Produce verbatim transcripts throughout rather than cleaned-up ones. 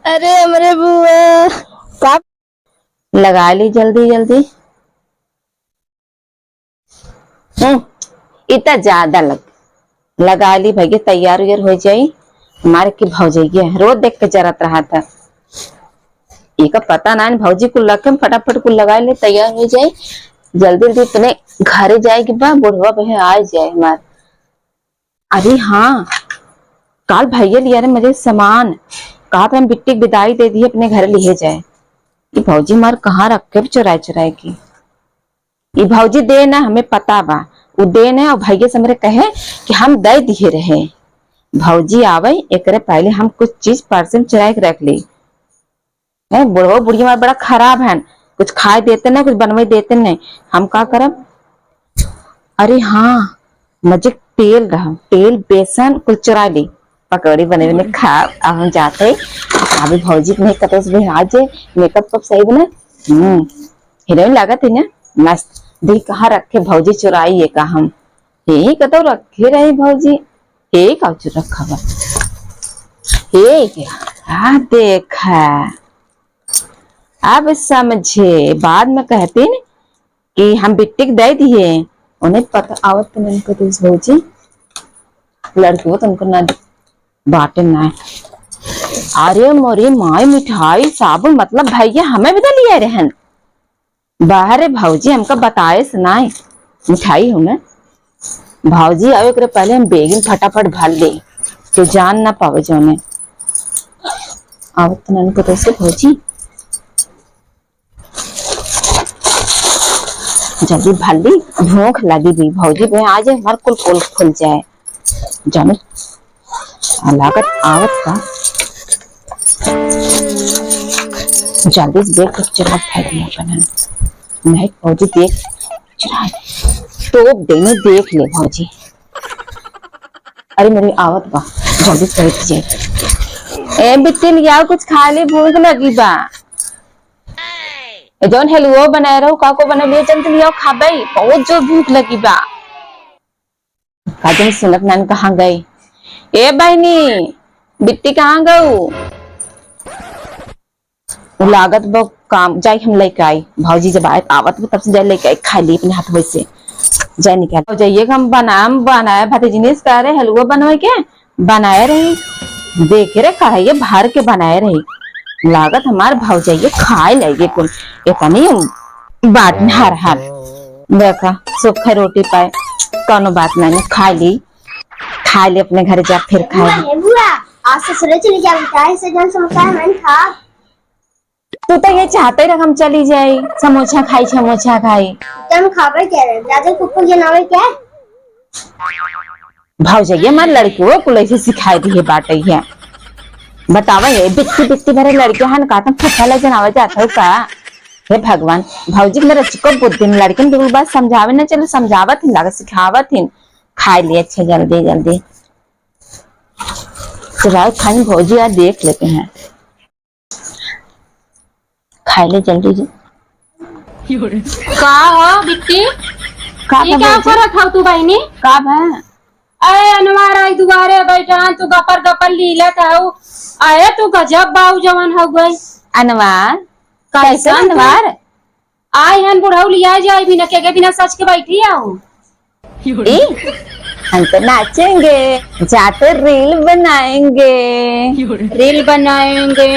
अरे हमरे बुआ, का लगा ली जल्दी जल्दी। हम्म, इतना ज्यादा लग, लगा ली भैया, तैयार उयार हो जाई। हमारे की भौजैया रोज देख के जरत रहा था। एका पता ना, भौजी कुल रखे, फटाफट कुल लगा ले, तैयार हो जाई। जल्दी जल्दी अपने घरे जाए के बा, बुढ़वा बहे आ जाए हमार। अरे हाँ, काल भैया लिया रहे मुझे सामान, कहा था हम बिट्टी के विदाई दे दिए, अपने घर लिए जाए। ये भौजी मार कहाँ रखे चुराए चुराए की। ये भौजी दे ना, हमें पता बा, वो दे ना, और भैया से हमरे कहे कि हम दे दिए रहे। भौजी आवे एकरे पहले हम कुछ चीज पर्स में चुराए के रख ली। हैं, बुढ़वा बुढ़िया हमार बड़ा खराब हैं, कुछ खाए देते नहीं, कुछ बनवे देते नहीं। हम का करब? अरे हाँ, मजे तेल रहा, तेल, बेसन कुल चुरा ली, पकौड़ी बने बने खा। अब हम जाते, अभी भौजी के नहीं कतो से आज मेकअप कप सही बना। हम्म, हीरोइन लागत है ना, मस्त। देख कहाँ रखे भौजी चुराई है का हम, यही कतो रखे रहे भौजी। एक और रखा बा। एक, आ देखा, अब समझे, बाद में कहतीन कि हम बिट्टी के दे दिए, उन्हें पता आवत तो नहीं पता इस भौजी, लड़की वो तो उनको ना बाटे ना। अरे मोरी माई, मिठाई, साबुन, मतलब भैया हमें भी तो लिए रहन। बाहरे भौजी हमका बताए से नाई, मिठाई हो ना। भौजी आवे ओकरे पहले हम बेगिन फटाफट भर ले, तो जान ना पावे जौने। आवत तो नन को तो से भौजी, जल्दी भर ली, भूख लगी भी। भौजी बे आ जाए, हमार कुल पोल खुल जाए। जाने आ लागत आवत का। जल्दी से देख के चुरा फेंक दिया अपन। नहीं भौजी देख, चुरा तोप देने, देख ले भौजी। अरे मेरी आवत बा, जल्दी से बैठ जाए। ए बिट्टी लियाओ कुछ खा ले, भूख लगी बा। ए जौन हलुओ बनाए रहो, काको बना लिए, जल्दी लियाओ खाबे, बहुत जोर भूख लगी बा। का जाने सुनत नान कहाँ गई। ए बहिनी, बिट्टी कहाँ गऊ? उ लागत बा काम, जाई हम लेके आई। भौजी जब आए, आवत बा तब से जाई लेके आई, खा ली अपने हाथ से। जाई निकाल। जाइए हम बनाम, बनाए भतीजनी से कह रहे हलवा बनवे के, बनाए रही। देखे रे कढ़ाइया भर के बनाए रही। लागत हमार भौजाइया खाए लागे कुल। इतनी बाट नहर हाल। देखा, सूखे रोटी पाए, कौनो बात नहीं, खा ली, खा ली, अपने घर जा, फिर खा ली। बुआ, बुआ, आज ससुरे चली जाबी, काहे से जौन समोसा है, हम खा। तू तो ये चाहते रह हम चली जाई, समोसा खाई, समोसा खाई। तुम खाबे क्या रे? दादा कुकुर जनावे क्या? भौजैया, हमार लड़कियों को ऐसे सिखाई दिए बाटे है। बतावा, ये बित्ती बित्ती भरे लड़के हन, का तुम फूफा लग जनावे जात हो का? हे भगवान, भौजी के मेरे चुको बुद्धि में लड़किन बिल्कुल बात समझावे ना, चलो समझावत हिन, लागत सिखावत हिन। खाए लिए अच्छा जल्दी जल्दी। तो राय खाई भौजी यार देख लेते हैं। खाए ले जल्दी जी। का हो बिट्टी? का ये बा क्या भौजी? करत हौ तू बहिनी? का बा? अरे अनवार आई दुआरे बैठा, तू गपर गपर लीलत हौ। अरे तू गजब बाऊ जवन हो गई। अनवार? कैसन कैसन तू? अनवार? आई हन बुढ़ऊ लिया जाए बिना के, के बिना सच के बैठी आओ। ए, हम तो नाचेंगे, जाते रील बनाएंगे। रील बनाएंगे।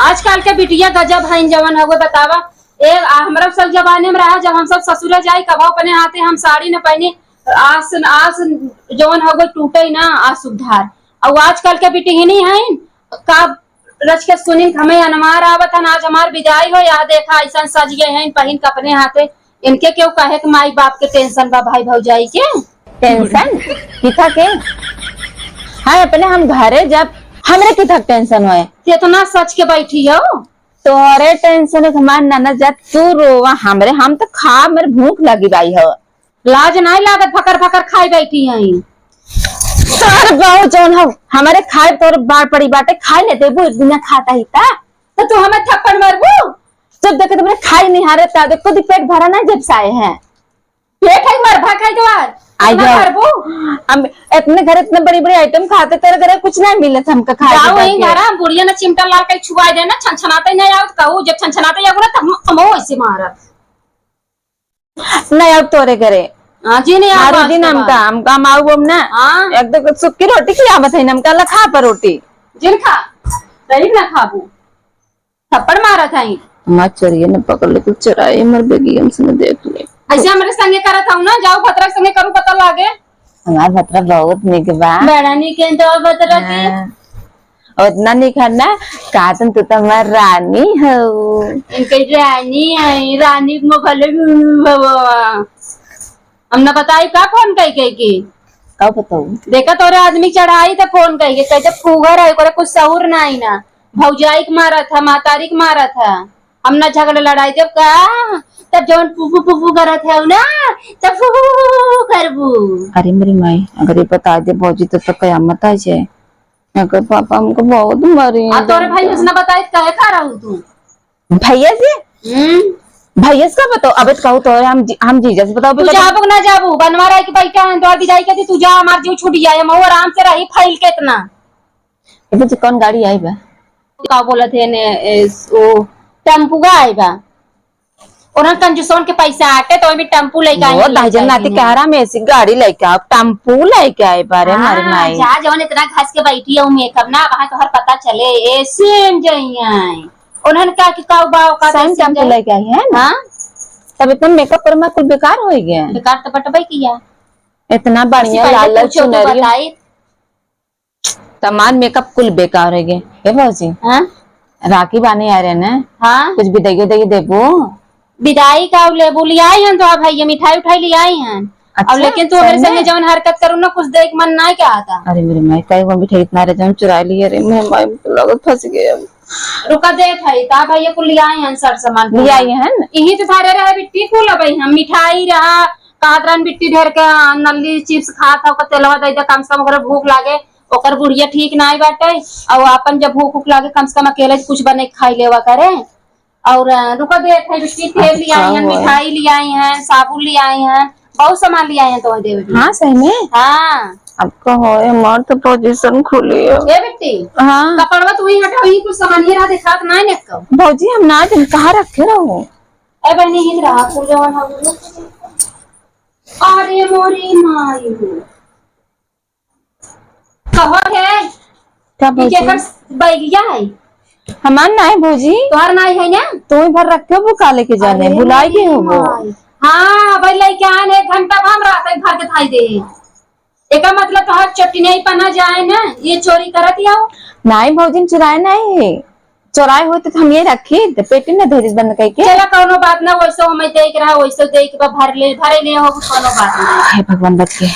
आजकल के बिटिया गजब हईन जवन हवे बतावा। ए, आ, हमरा सब जमाने में रहा जब हम सब ससुरे जाई कबो अपने हाथे हम साड़ी न पहनी, आस, आस जवन हवे टूटे ना आस उधार। और आजकल के बिटिहनी हईन का रच के सुनिन, हमें अनवार आवत हन, आज हमार विदाई हो, या देखा, ऐसन सज गए हैं, पहिन के अपने हाथे। इनके क्यों कहे कि माई बाप के टेंशन बा, भाई भौजाई के? टेंशन? किथा के? हाँ, अपने हम घरे जब हमरे किथा के टेंशन होए? कितना सच के बैठी हो? तोरे टेंशन है, हमार ननद, जब तू रोवा हमरे, हम तो खा, मेरे भूख लगी बाई हो। लाज नाहीं लागत, फकर फकर खाई बैठी हईं। तोर बहू जौन हो, हमरे खाए तोर बार पड़ी बाटे, खाए ले देबू, एक दिन खाता ही ता। तो तू हमें थप्पड़ मारबू? जब देखे तो मेरे खाई नहीं हारे, ता देख खुद ही पेट भरा ना, जब से आए हैं। पेट है मर भा खाई द्वार। आ जाओ। हम इतने घर, इतने बड़ी बड़ी आइटम खाते, तेरे घरे कुछ नहीं मिले थे हमका खाए के जाओ, यही जाके। घर हम बुढ़िया ना चिमटा लाल कहीं छुआ दे ना, छनछनाते नहीं आओ तो कहू, जब छनछनाते आओ ना, तब हम, हम ऐसे मारत। नहीं, अब तोरे घरे। हाँ जी, नहीं, अब मारू आज दिन के हमका, बाद। हमका हम आऊ हम ना। हाँ। एक दो सुक्की रोटी खियावत है, हमका लखा पर रोटी। जिन खा, तरीक ना खाबू। थप्पड़ मारत है। हमार चोरिया ने पकड़ ले, कुछ चोराए, हमर बेगियन से न देख ले। ऐसे हमरे संगे करत हऊ ना, जाऊ भतरा के संगे करू, पता लागे। हमार भतरा बहुत निक बा। बड़ा निक है तो भतरा के। हाँ। उतना निक है ना, काटन तू तो हमार रानी हो। इनके रानी है, रानी के मुखले भी बाबा। हम ना बताई का फोन कई कई की। का बताऊ? देखा तोरे आदमी चढ़ाई त फोन कई के, कहते फूहर है, ओकरे कुछ सहूर ना आई ना। भौजाई के मारत है, महतारी के मारत है। हम ना झगड़े लड़ाई देब का? तब जौन फुफू फुफू करत है ना, तब फुफू करबू। अरे मेरी माई, अगर ये बता दे भौजी तो, तो कयामत आ जाए। अगर पापा हमको बहुत मारे। आ तोरे भाई से ना बताई त कहे का रहू तू? भैया से? हम्म। भैया से का बताओ? अबे तो कहू तो हम जी-, हम जीजा से बताओ, तू बताओ। जाबू ना जाबू, बनवा रहा कि बैठा है, तो विदाई कहती तू जा, हमार जीव छूट जाए, हम आराम से रही, फैल के इतना। ए, तो कौन गाड़ी आई बा? का बोलत है ने, ए, ओ, टेम्पुआ आई बा। ओरन कंजूसन के पैसा आटे, तो ओमे टेम्पू लेके आई वो हैं, दाई जन लेके आई नाती हैं। कह रहा, हम ऐसी गाड़ी लेके आओ, टेम्पू लेके आए बारे, हाँ, हमारे माई। जा, जवन इतना घस के बैठी है, मेकअप ना, वहाँ तोहर पता चले, ऐसे हम जाई हैं। उन्हन का कि काऊ बाऊ का सेम कैसे टेम्पू जाए? लेके आई है ना? हाँ? तब इतना मेकअप पर मैं कुल बेकार हो गया। बेकार तो बटबे किया। इतना बढ़िया ऐसी पहले लाल लाल पूछो तो चुनरी। बताई। सामान मेकअप कुल बेकार हो गए। ए भौजी, हाँ? राखी बाने आ रहे ना? हाँ। कुछ बिदाई उदाई देबो? बिदाई का लेबू, ले आई हन तो, हाँ भैया, मिठाई उठाई ले आई हन। अच्छा, और लेकिन तू हमरे सही संगे में? जौन हरकत करू ना, कुछ देख मन ना क्या आता। अरे मेरे माई, कई गो मिठाई इतना रहे, जौन चुरा लिए रे, मेरे माई, हमको लगत फंस गए हम। रुका, देख है, का भैया कुल ले आई हन, सर सामान ले पूरा। आई हन? यही तो थारे रहे बिट्टी कुल, अब हम मिठाई रहा, कहत रहन बिट्टी ढेर के नल्ली चिप्स खात हौ, का तेलवा दे दे, कम से कम ओकरे भूख लागे। ओकर बुढ़िया ठीक नाई बाटे, और आपन जब भूख उख लागे, कम से कम अकेले कुछ बने के खाई लेवा करे। और, अ, रुको, देख है बिट्टी, तेल ले आई हैं, मिठाई ले आई हैं, साबुन ले आई हैं, बहुत सामान ले आई हैं तो देवे के। हाँ, सही में? हाँ। अब कहो, ये हमार तो पोजीशन खुली है। ए बिट्टी, हाँ। कपड़वा तू ही हटाओ, ये कुछ सामान ये रहा, दिखात ना है ने को। भौजी, हम ना दिन कहाँ रखे रहो? ए बहनी, हिन रहा, पूजा वाला हो। अरे मोरी माई हो। कहो है? का ई भौजी? केकर बैगिया है? हमार नाई भौजी। तोहर नाई है ना? तू ही भर रखे हो, का लेके जाने? अरे भुलाई के हो वो? माई। हाँ, भाई लेके आन, एक घंटा हम रहते घर के थाई दे। एका मतलब तोहर चोटी नहीं पना जाए ना, ये चोरी करत ही आओ। नाई भौजी, चुराए नहीं है। चोराए होते तो हम ये रखी, तो पेटी में धरी बंद करके। चला, कौनो बात ना, वैसे हमें देख रहा, वैसे देख बा, भर ले, भरे ले हो, कौनो बात ना। हे भगवान, बच गए।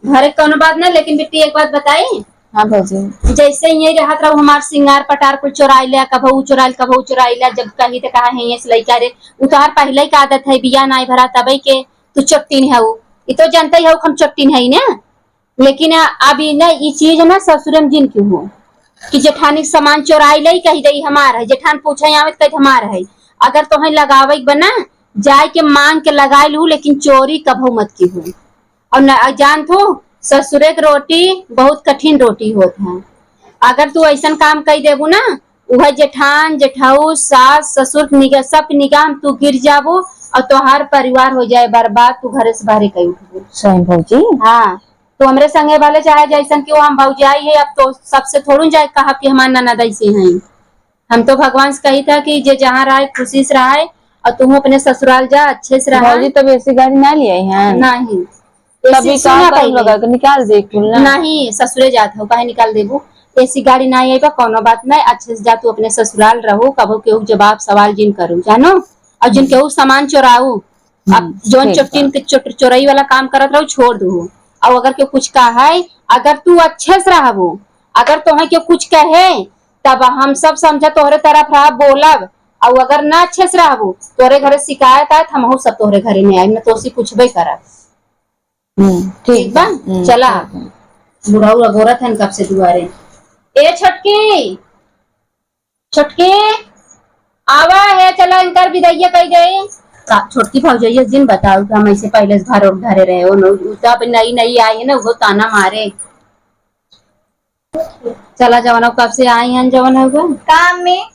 भरे कौनो बात ना, लेकिन बिट्टी, एक बात बताई। हाँ भौजी। जैसे ये रहत रहो, हमार सिंगार पटार कुल चोराई ले, कभऊ चोराई, कभऊ चोराई ले, जब कही तो कहा है ये से लइका रे, उ तोहार पहले ही का आदत है, बिया नाई भरा तबे के तू चोट्टिन है, उ ई तो जानते ही हो हम चोट्टिन है ना। लेकिन अभी ना ई चीज ना ससुरे में जिन की हो कि जेठानी के सामान चोराई ले, कही दे हमार है, जेठान पूछे आवे तो कही हमार है। अगर तोहे लगावे के बना, जाए के मांग के लगाए लू, लेकिन चोरी कभू मत की हो। और न, जान थो, ससुरे के रोटी बहुत कठिन रोटी होत है। अगर तू ऐसन काम कई देबू ना, उहे जेठान, जेठाऊ, सास, ससुर के निगाह, सब के निगाह में तू गिर जाबू और तोहार परिवार हो जाए बर्बाद, तू घरे से बाहरे कहीं उठबू। सही भौजी। हाँ, तो हमरे संगे भले चाहे जैसन कि वो हम भौजाई है, अब तो सबसे थोड़ू जाए कहा कि हमार ननद ऐसे हैं। हम तो भगवान से कही था कि जे जहाँ रहे खुशी से रहे और तुम अपने ससुराल जा अच्छे से रहा। भौजी तब एसी गाड़ी ना ले आई हैं? नहीं। तब एसी ई का सुना करम पहले। लगा के निकाल दे कुल ना। नहीं, ससुरे जात हो, काहे निकाल देबू? एसी गाड़ी ना आई बा, कौनो बात नहीं, अच्छे से जा तू अपने ससुराल रहू, कबो केहू के जवाब सवाल जिन करू, जानो? और जिन हम्म। केहू सामान चोराऊ, अब हम्म, जौन ठीक चोट्टिन बा। के चोट-, चोरई वाला काम करत रहो, छोड़ दो। और अगर केहू कुछ कहे, अगर तू अच्छे से रहबो, अगर तोहे केहू कुछ कहे, तब हम सब समझा तोहरे तरफ रहा बोलब, और अगर ना अच्छे से रहबो, तोहरे घरे शिकायत आए, तो हमहू सब तोहरे घरे में आइब, न तोसे पूछबे करब। हम्म, ठीक ठीक बा? बा? हम्म, चला। ठीक बा। बुढ़ऊ अगोरत हन कब से दुआरे। ए छोटकी, छोटकी, आवा है, चला इनकर विदैया कई दे। का-, छोटकी भौजैया जिन बताऊ कि हम ऐसे पहले से घर उर धरे रहे हो, न, उ तो अब नई नई आई है ना, वो ताना मारे। चला जवन हो, कब से आई हैं जवन हो गो। काम में?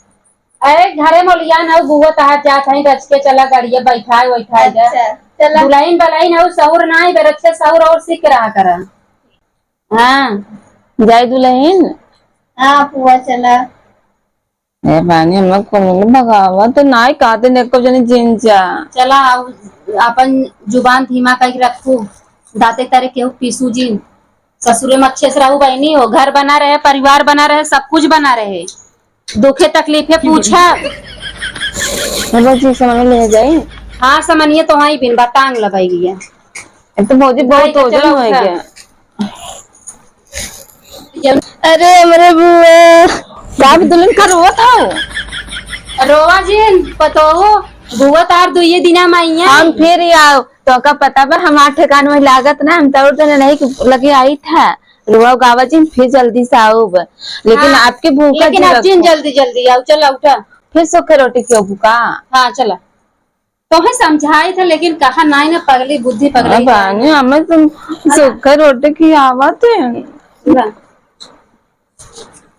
अरे घरे मोलिया न हो, बुआ तहार जात है, रच के चला गड़िया बैठाए, बैठाए जा। अच्छा, चला। दुल्हन बलहन हो, सहूर ना है, बरत से सहूर और सीख रहा करा। हाँ। जाई दुल्हन? हाँ, फुआ चला। ए बानी, हम लोग को मिल भगावा, तो नाई काते ने को जनी जिन जा। चला, अब अपन जुबान धीमा करके रखू, दाते तारे केहू पीसू जिन। ससुरे में अच्छे से रहू बहनी हो, घर बना रहे, परिवार बना रहे, सब कुछ बना रहे। दुखे तकलीफे पूछा। मतलब जी समझ ले जाई। हाँ, समनिए तो वहीं बिन बतांग लबाई गया। अब तो भौजी बहुत भाई के ओजन चलो हो उठा। गया। अरे हमरे बुआ, का भी दुल्हन का रोवत हो? रोवा जिन, पतोहो, बुआ तार दुइये दिना माइया। हम फिर आओ, तो का पता बा हमार ठिकान में लागत ना, हम तो उठ नहीं कि लगे आई था। रोवा गावा जिन, फिर जल्दी से आओ। लेकिन हाँ, आपके भूखा लेकिन जीवा अब जिन को। जल्दी जल्दी आओ, चला उठा। फिर सूखे रोटी क्यों भूखा? हाँ, चला। तोहे समझाई था, लेकिन कहा नाई ना, पगली बुद्धि पगली हाँ, बानी, हमें तुम हाँ। सूखे रोटी की आवत है। ला।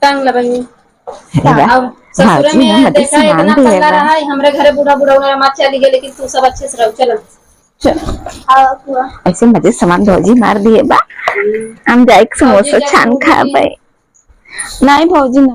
टांग ला बहिनी। अरे वाह, अब ससुरे भाजी में ना मजे देखा, सामान इतना दिए पल्ला बा। रहा है, हमरे घरे बूढ़ा बूढ़ा उन्हें मत चली गए, लेकिन तू सब अच्छे से रहो, चलो। चल। आओ, हुआ। ऐसे मजे सामान भौजी मार दिए बा। हम्म। हम जाए के भौजी समोसा जब छान भौजी खाबे। नहीं भौजी ना।